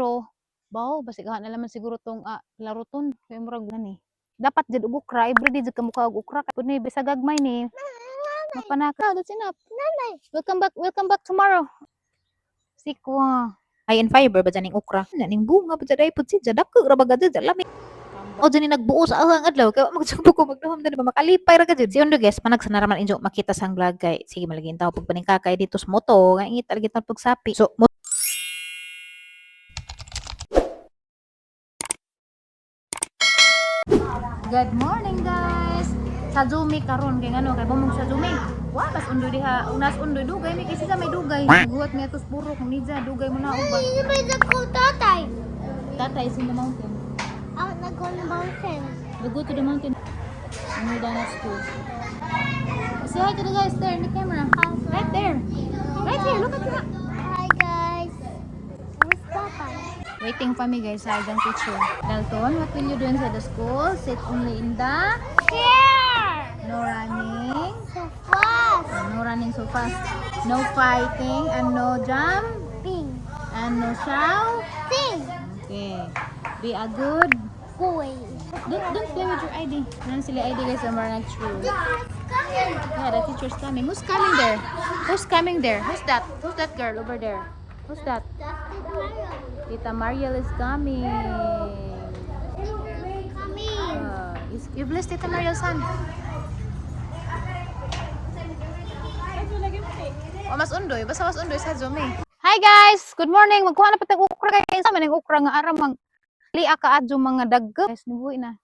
Pero bawo basig na laman siguro tong laruton kay murag ni. Dapat jud og okra, everyday jud ka mukuha og okra kay ni bisag gagmay ni mapanaka. That's enough. Nanay. Welcome back tomorrow. Sikwa. High in fiber ba ning okra? Na ning bunga ba jud ay pud siya dako ra ba gud lami. O dyan ni nagbuo sa ahang adlaw kay wa magsubo ko magdahom dani ba makalipay ra ka jud. Si Undo guys, panagsana ra man inyo makita sang vlog kay sige malagi tawo pag paningkakay dito sa moto, nga ngita lagi tawo pagsapi. So mo Good morning, guys. Sa Zumi karon kay ngano kay bumong sa Zumi. Wa mas undo diha, unas undo dugay mi kasi sa may dugay. Guwat mi atos purok nidya dugay mo na og ba. Nanay, may nag-go tatay. Tata is in the mountain. Out na go the mountain. We go to the mountain. When we're done at school. Say hi to the guys there in the camera. Right there. Right here. Look at that. Hi, guys. Where's Papa? Waiting pa mi guys sa agang teacher. Dalton, what will you do inside the school? Sit only in the Chair. No running. So fast. No running so fast. No fighting and no jump Bing. And no shout. Sing. Okay. Be a good. Boy. Don't play with your ID. Nan sila ID guys, ang mga true. Teacher's coming. Yeah, the teacher's coming. Who's coming there? Who's coming there? Who's that? Who's that girl over there? Who's that? That's the Mario. Tita Mariel is coming. Coming. You bless Tita Mariel, son. O, mas undoy. Basta mas undoy sa Zoom eh. Hi guys! Good morning! Magkuha na patag okra kay sa maning okra nga aram mang lia ka adyo mga dagko. Guys, nibuhi na.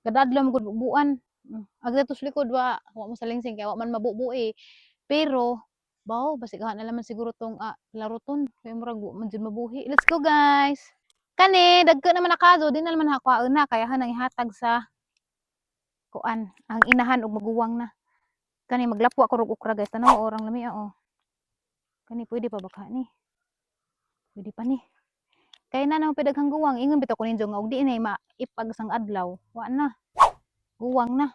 Gadadlo mo gud bubuan. Agda to likod wa mo sa lingsing kay wa man mabubu eh. Pero bawo basig na laman siguro tong laruton kay murag wa man jud mabuhi. Let's go, guys. Kani dagko naman nakazo di na naman hakuaon na kaya hanang ihatag sa kuan ang inahan og maguwang na. Kani maglapwa ko rog okra, guys. Tanaw orang lami oh. Kani pwede pa ba ka ni? Pwede pa ni. Kay na naman pwede guwang ingon bitaw ko ninyo nga og di na maipag sang adlaw. Wa na. Guwang na.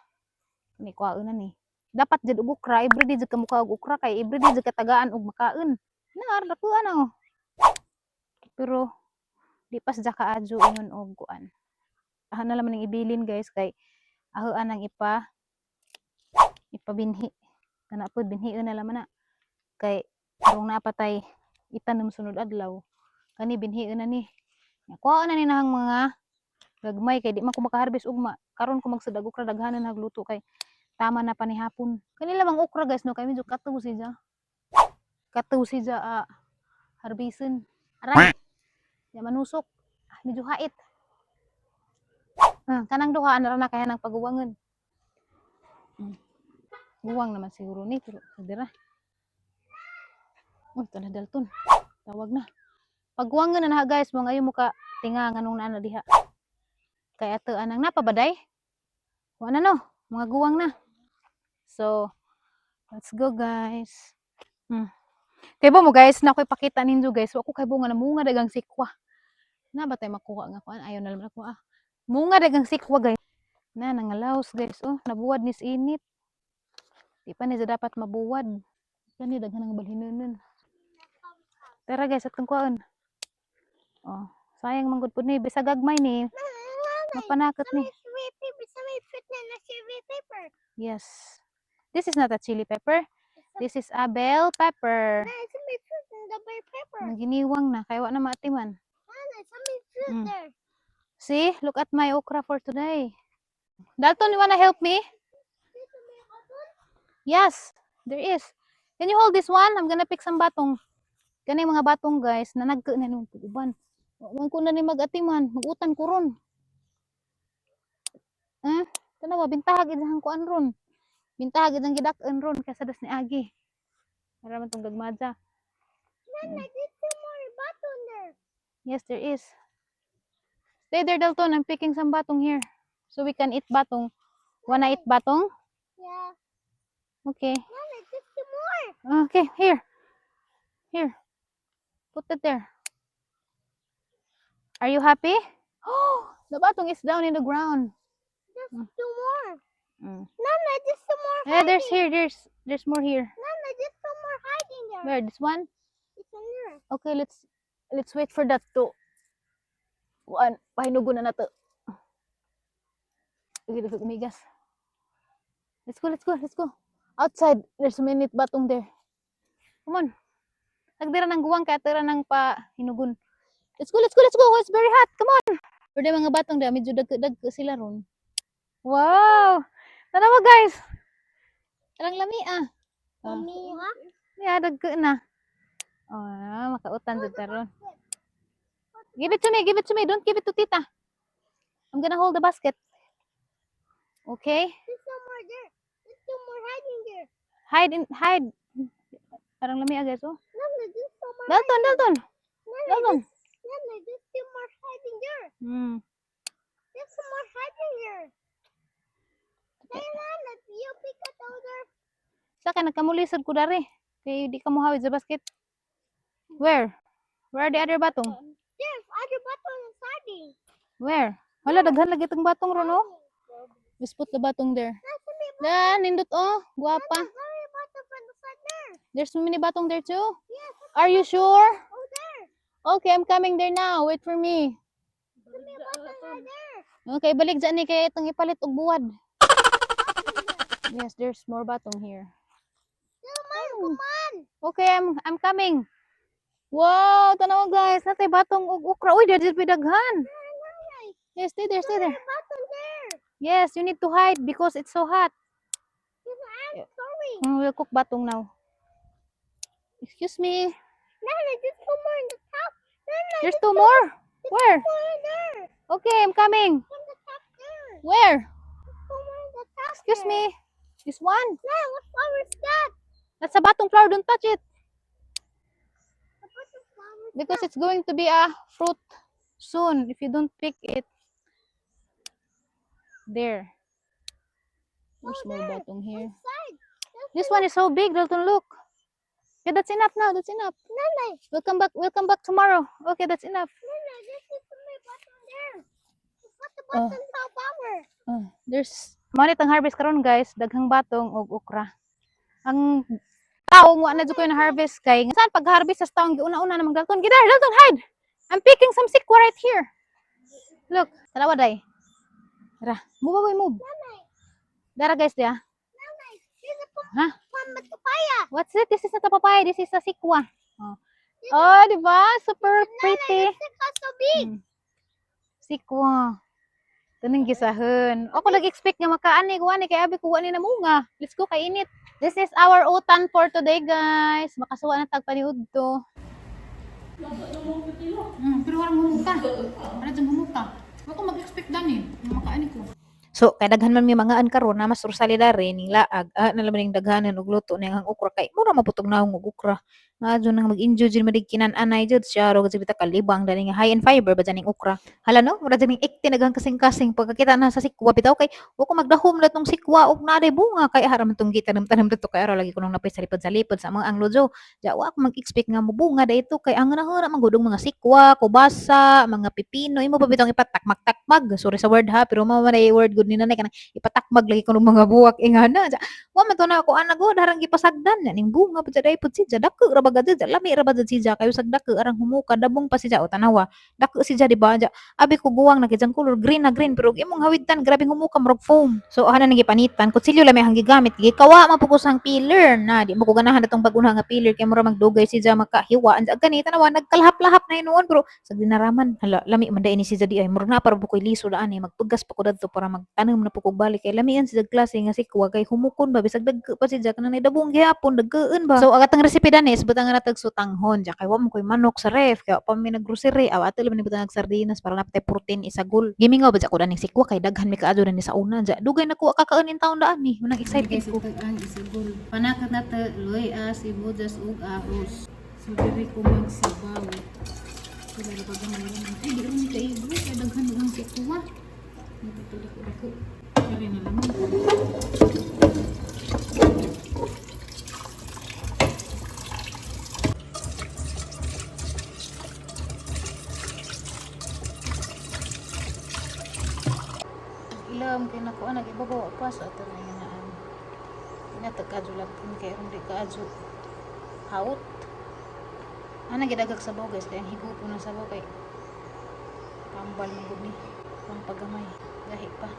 Kani kuhaon na ni. Dapat jud og okra, everyday jud ka mukuha og okra kay everyday jud ka tagaan og makaon. Na dakuan na oh. Pero di pa sadya kaadyo ingon og kuan. Ahan na laman ning ibilin, guys, kay ahuan ang ipabinhi. Kana pod binhion na laman na. Kay karong naa pa tay itanom sunod adlaw. Kani binhion na ni. Kuha na ni nahang mga gagmay kay di man ko makaharvest ugma. Karon ko magsud og okra daghanan nagluto kay tama na pa ni hapon. Kani lamang okra, guys, no, kay medyo katuw siya. Katuw siya harvestin. Aray. Di manusok. Ah, medyo hait. Ah, kanang duha ana ra na kaya nang paguwangan. Guwang naman siguro ni pero dira. Uy, ito na Dalton. Tawag na. Pagguwangan na na guys, mo ngayon mo ka tinga nganong naa na diha. Kay ato anang napabaday. Wa na no, mga guwang na. So, let's go, guys. Kay ba mo guys, na ako'y pakita ninyo, guys, wa ko kay nga namunga dagang sikwa. Na ba tay makuha nga kuan? Ayaw na lang ako ah. Munga dagang sikwa, guys. Na nangalaos, guys, oh, nabuwad nis init. Di pa ni dapat mabuwad. Kani daghan ang balhinunon. Tara guys, atong kuan. Oh, sayang man gud pud ni bisag gagmay ni. Mapanakot ni. Chili pepper. Somebody put in the chili pepper. Yes. This is not a chili pepper. This is a bell pepper. No, somebody put in the bell pepper. Naginiwang na kay wa na maatiman. Nana, somebody put there. See, look at my okra for today. Dalton, you wanna help me? Yes, there is. Can you hold this one? I'm gonna pick some batong. Kani mga batong, guys, na nagka na nung uban. Wa man ko na ni mag-atiman, mag-utan ko ron. Eh, tanawa bintahag ang kuan ron. Bintahag ang gidak-an ron kaysa das ni agi. Para man tong gagmadya. Nana, there's some more batong there. Yes, there is. Stay there, Dalton. I'm picking some batong here. So we can eat batong. Wanna eat batong? Yeah. Okay. Nana, there's some more. Okay, here. Here. Put it there. Are you happy? Oh, the batong is down in the ground. There's two more. Nana, there's some more Yeah, there's hiding. Here. There's more here. Nana, there's some more hiding there. Where? This one? It's in there. Okay, let's wait for that to Kuan, pahinugon na nato. Sige, dito kumigas. Let's go, let's go, let's go. Outside, there's a minute batong there. Come on. Nagdira ng guwang kaya tira ng pa hinugon. Let's go, let's go, let's go. It's very hot. Come on. Pero mga batong there, medyo dag sila ron. Wow! Tanawa, guys. Tarang lami ah. Ah. Mommy, ha? Yeah, dagko na. Oh, makautan jud karon. Give it to me, give it to me. Don't give it to Tita. I'm gonna hold the basket. Okay? There's no more there. There's no more hiding there. Hide in hide. Parang lami ah, guys, oh. Nana, there's no more. Dalton, Dalton. Nana, Dalton. Nana, there's still more hiding there. There's some more hiding there. Hey, Nana, you pick it over. Sa kay nagkamulisod ko dari. Kay di ka mohawid sa basket. Where? Where are the other batong? There's other batong inside. Where? Wala, daghan lagi itong batong ron, oh. Just put the batong there. That's me. Na, nindot, oh. Guwapa. Sorry about the front inside there. There's so many batong there too. Yes, Are you sure? over there. Okay, I'm coming there now. Wait for me. Give me batong right there. Okay, balik dyan ni kay itong ipalit og buwad. Yes, there's more batong here. Come on, come on. Okay, I'm coming. Wow, tanawa, guys, natay batong og okra. Uy, diri daghan. Yes, stay there, stay there. Batong there. Yes, you need to hide because it's so hot. I'm sorry. We'll cook batong now. Excuse me. Nana, there's two more in the top. Nana, There's two more. Where? more there. Okay, I'm coming. From the top there. Where? Two more in the top. Excuse there. me. This one. Nana, what flower is that? That's a batong flower. Don't touch it The button flower. because it's going to be a fruit soon if you don't pick it. There. There's more batong here. Inside. This one is so big, Dalton. Look. Okay, that's enough now. That's enough. Nana, We'll come back. We'll come back tomorrow. Okay, that's enough. Nana, there's this my button there. Put the Oh. button top flower. There's mao ni tang harvest karon, guys, daghang batong og okra. Ang tao wa na jud ko na harvest kay saan pag harvest sa taong giuna-una namang. Dalton, get there, Dalton, hide. I'm picking some sikwa right here. Look, tanawa day. Tara, move away, move. Dara, guys, dia. Nana, there's a Ha? papaya. What's it? This is not a papaya, this is a sikwa. Oh, oh, di ba? Super pretty. Nana, this is so big. Sikwa. Tanang gisahon. Ako lagi expect nga makaani ko ani kay abi ko ani na munga. Let's go kay init. This is our utan for today, guys. Makasuwa na tag paniud to. Pero warang humuka. Para dyan humuka. Ako mag-expect dani nga makaani ko. So, kay daghan man mi mangaan karon na mas Rosalida rin ning laag, ah, na ning daghanan og luto ning ang okra kay mura maputog naong og okra. Nga jud nang mag-enjoy jud madig kinan-anay jud siya ro jud bita kalibang dali nga high in fiber ba ning okra. Hala no, mura jud ning ikti naghang kasing-kasing pagkakita na sa sikwa bitaw kay wa ko magdahom na tong sikwa og naa day bunga kay ara man tong gitanom-tanom didto kay ara lagi ko nang napay sa lipod sa mga anglo jo. Ja wa ako mag-expect nga mobunga dayto kay ang ganahan man gud og mga sikwa, kubasa, mga pipino, imo pa bitong ipatakmak-takmag. Sorry sa word ha, pero mao man ay word gud ni nanay kanang ipatakmag lagi kuno mga buwak ingana. Ja, wa man to na ako ana gud harang gipasagdan nya ning bunga pud day pud siya dako ra ba gud lami ra ba jud siya kayo sag dako arang humuka dabong pa siya o tanawa. Dako siya di ba? Ja, abi ko guwang na kay color green na green pero imong hawitan grabe humuka murag foam. So ana nang gipanitan kutsilyo lami ang gigamit gikawa man pud ko sang peeler na di mo ko ganahan atong bag-una nga peeler kay mura magdugay siya makahiwa. Anja gani tanawa nagkalahap-lahap na hinuon pero sa dinaraman hala lami man day ni siya di ay murag na para koy liso daan eh magpugas pa ko dadto para magtanom na pud kog balik kay lamian siya klase nga sikwa kay humukon ba bisag dagko pa siya kanang nadabong gihapon dagkoon ba. So ang atong recipe dani is butang na tag sutanghon ja kay wa man koy manok sa ref kay wa pa mi naggrocery aw ato man butang sardinas para napatay protein isagol. Gimingaw ba ko daning sikwa kay daghan mi kaadto ni sa una ja dugay na ko kakaon in taon daan ni manang excited ko. Ang isagol. Panakat na ta, loy sibuyas ug ahos. So diri ko magsabaw. So diri pa gamay ron. Ay, di ron ni kaigo kay daghan ang sikwa. Nagtulak ko. Diri na lang. Ilam kay nako nag ibabaw pa sa ato na yun ang inatag kadyo kay aron di kaadyo haut. Ana gidagag sabaw, guys, kay ang higo po ng sabaw kay pam Herbal man gud ni. Pang pagamay. Gahi pa.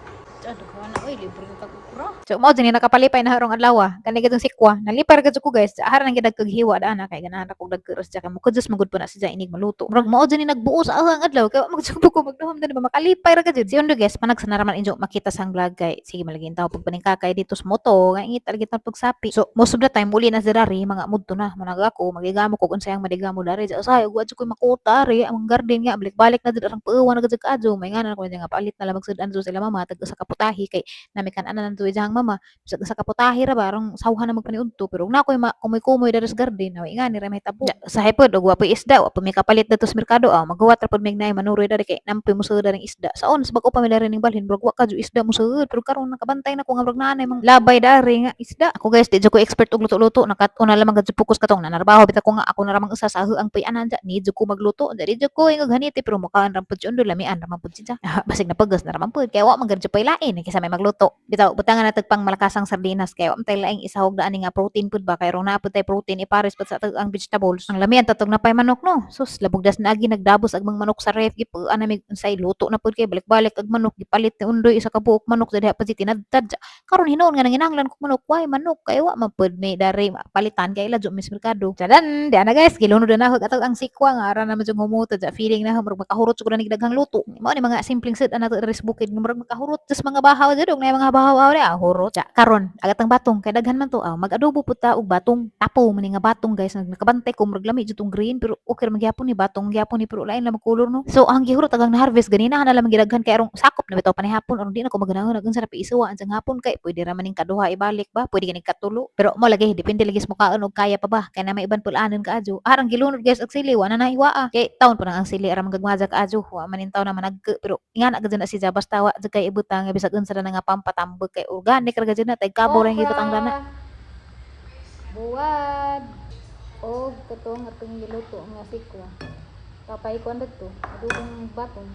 Ah, daghan na oy, libre na tag okra. So mao jud ni nakapalipay na harong adlaw. Kani gadtong sikwa, nalipay ra gud ko, guys. Ara nang gidagkog hiwa daan kay ganahan ra kog dagko siya kay mukudjos man gud po na siya inig maluto. Murag mao jud ni nagbuo sa ahang adlaw kay wa man gud ko magdahom dani ba, makalipay ra gud. Si Undo, guys, panagsana ra man inyo makita sang vlog kay sige malagi tawo pagpaningkakay dito sa moto nga ingit lagi tawo pagsapi. So most of the time muli na si dari mga mudto na manag ako magigamo kog unsay ang madigamo dari sa usahay ug wa jud koy makuta ari among garden nga balik-balik na jud arang puuwan na gud kaadyo. May ngana ko nga palit na lang magsud-an sila mama tag usa ka putahe kay nami kan-anan nanto iyang mama bisag usa ka putahe ra ba arong sawhan na magpaniudto, pero ug na koy kumoy-kumoy diri sa garden aw ingani ra mahitabo. Usahay pod og wa poy isda, wa pa mi kapalit didto sa merkado, aw maghuwat ra pod mig naay manuroy dari kay nampoy mosulod daring isda. Saon sa bag-o pa mi dari ning balhin, murag wa ka jud isda mosulod, pero karon nakabantay na ko nga murag naa nay mga labay dari nga isda. Ako, guys, di jud ko expert og luto-luto, nakat-on na lamang gud focus katong nanarbaho bitaw ko nga ako na ramang usa sa ang puy-anan dya ni jud ko magluto. Dili jud ko ingog haniti, pero mukaan ra pud si Undo, lamian ra man pud siya. Basig napagas na ra man pud kay wa man gud jud pay lain kaysa may magluto. Bitaw butangan na tag pang malakasang sardinas kay wa man tay laing isahog daan nga protein pud ba, kay rong naa pud tay protein ipares pud sa atong ang vegetables. Ang lamian tatog na pay manok, no. Sus, labog das naagi nagdabos ag mga manok sa ref, gipuan na mig unsay luto na pud kay balik-balik ag manok, gipalit ni Undoy isa ka buok manok diha pa si tinadtad. Karon hinuon nga nanginahanglan kog manok, way manok kay wa man pud mi dari palitan kay ila jud mis merkado. Tadan, di ana, guys, gilunod na nako atong ang sikwa nga ara naman jud humuto ja, feeling na murag makahurot jud ko na daghang luto. Mao ni mga simpleng sud ana diri sa bukid nga murag makahurot sa mga bahaw jud ug nay mga bahaw di ah hurot. Ja, karon agatang batong kay daghan man to, ah, mag-adobo pud ta og batong. Tapo man ni nga batong, guys, nakabantay ko murag lami jud tong green, pero okay ra man gyapon ni batong gyapon ni, pero lain lang color, no. So ang gihurot agang na harvest ganina na lamang gidaghan kay arong sakop na bitaw panihapon, aron di na ko maganahon ag unsa na isuwa ang hapon kay pwede ra man ning kaduha ibalik ba, pwede ganing katulo. Pero mo lagi depende lagi sa mukaon og kaya pa ba kay na may iban pul-anon kaadyo. Arang gilunod, guys, og sili wa na nahiwaa kay taon pa nang ang sili ara magagmaja kaadyo, wa man taon na managke, pero ingana gud na siya basta wa jud kay ibutang nga bisag unsa na nga pampatambok kay organic ra gud na tay kabo ra gibutang dana. Buwad og katong atong giluto nga sikwa. Tapay ko didto, adobong batong.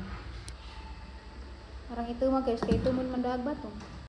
Arang ito man, guys, kay ito man dag batong.